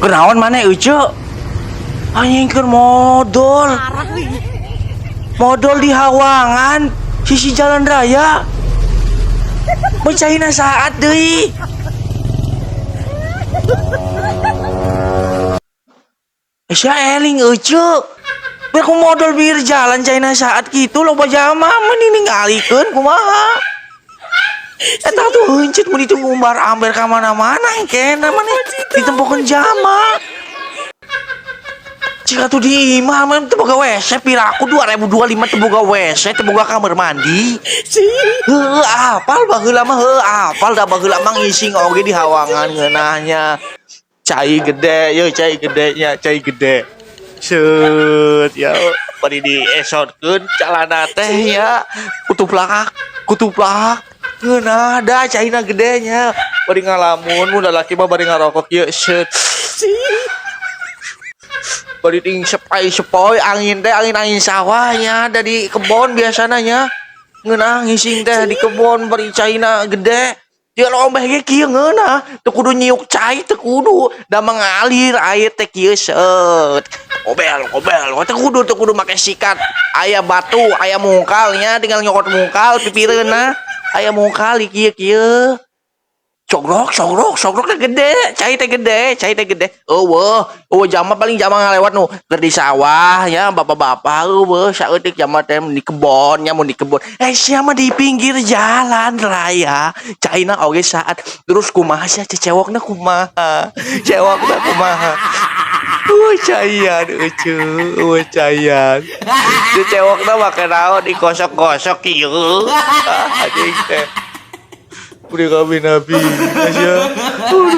Kunaon maneh, Ucu? Anjing, keur modol. Modol di hawangan sisi jalan raya. Mecaina saat deui. Sia eling, Ucu. Biar ku modol pinggir jalan caina saat gitu loba jama meni ningalikeun kumaha. Eta tuh heuncit mun itu ngumbar amber ka mana-mana engkena maneh ditempokeun jama. Jika tuh di imah mah teu boga WC, piraku 2025 teu boga WC, teu boga kamar mandi. Heuh, apal baheula mah, heuh, apal da baheula mah ngising oge di hawangan ngeunahnya. Cai gede, yeuh cai gede nya, cai gede. Set ya, bari diesotkeun calana teh ya, kutuplak, kutuplak. Ngeunah da caina gedenya. Bari ngalamun, mun lalaki mah bari ngarokok ieu, set. Bari ting sepoi-sepoi angin teh, angin-angin sawahnya ada di kebon biasanya nya. Ngeunah ngising teh di kebon bari caina gede. Dia lombeh ge kieu ngeunah, teu kudu nyiuk cai, teu kudu, da mengalir air teh kieu, set. Gobel gobel, teu kudu make sikat. Aya batu, aya mungkalnya, tinggal nyokot mungkal pipireunna. Aya mungkal kieu kieu. Cogrok, cogrok, cogrok teh gede, cai teh gede, cai teh gede. Eueuh, eueuh jama, paling jama ngalewat nu keur di sawah ya, bapak-bapak eueuh saeutik jama teh di kebon nya, mun di kebon. Eh, sia mah di pinggir jalan raya. Caina oge saat terus kumaha sia cecewokna kumaha? Cewokna kumaha? Eueuh caian euceu, eueuh caian. Cecewokna make naon, digosok-gosok kieu. Ah, anjing teh. Udah kami nabi aja. Aduh.